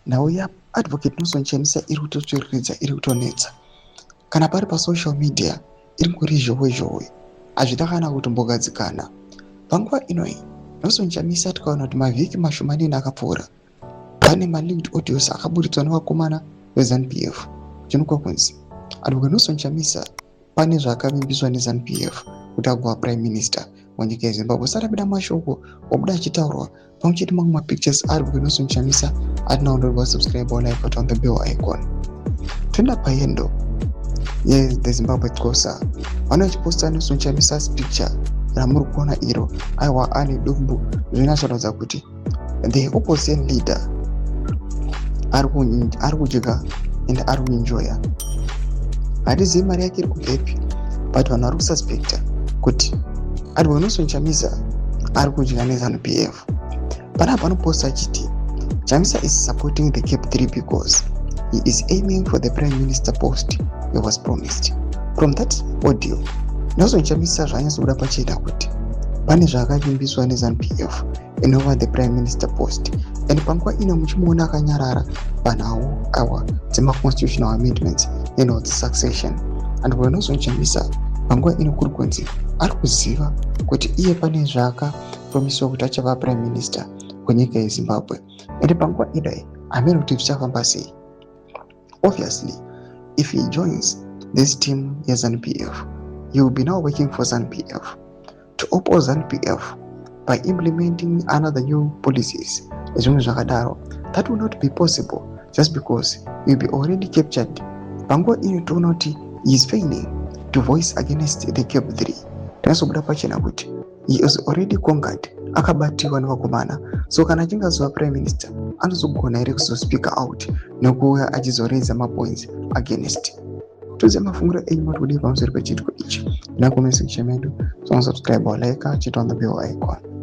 Nhau yaAdvocate Nelson Chamisa iri kutotsviriridza, iri kutonetsa. Kana pari pasocial media iri kungori zhowe zhowe, hazvina kana kutombogadzikana. Panguva inoyi Nelson Chamisa tikaona kuti mavhiki mashomanene akapfuura pane maleaked audios akaburitswa nevakomana veZanu PF kuchinokwa kunzi Advocate Nelson Chamisa pane zvaakavimbiswa neZanu PF kuti agova prime minister munyika yeZimbabwe. Sati abuda mashoko obuda achitaurwa pamwe chete mamwe mapictures ari kuNelson Chamisa atinaundorwa. Subscribe, like, put on the bell icon. Toenda pahandle yeThe Zimbabwe Xhosa, vano vachiposta Nelson Chamisa's picture ramuri kuona iro. Aiwa, ane dumbu, zvinatsoratidza kuti the opposition leader ari kudya and ari kuenjoya. Hatizivi mari yake iri kubvepi, but vanhu vari kususpecta kuti Advocate Nelson Chamisa ari kudya neZanu PF. Panapa panoposta achiti Chamisa is supporting the CAB 3 because he is aiming for the prime minister post he was promised. From that audio, Nelson Chamisa zvanyatsobuda pachena kuti pane zvaakavimbiswa neZanu PF inova the prime minister post, and panguva ino muchimuona akanyarara panhau awa dzemaconstitutional amendments nenhau dzesuccession. And Nelson Chamisa panguva ino kuri kunzi ari kuziva kuti iye pane zvaakapromisiwa kuti achava prime minister wenyika yeZimbabwe, and panguva idai hamene kuti zvichafamba sei. Obviously, if he joins this team yeZanu PF, he will be now working for ZANU PF to oppose ZANU PF by implementing another new policies nezvimwe zvakadaro. That will not be possible just because he will be already captured. Panguva ino toona kuti he is failing to voice against the CAB 3. Tinazobuda pachena kuti he is already conquered, akabatiwa nevakomana. So kana achinge azova prime minister, anozogona here kuzospeak out nekuuya achizoraisa mapoints against? Tudze mafungiro enyu, mati kudii pamusoro pechiitiko ichi? Ina comment section medu. So subscribe or like, hit on the bell icon.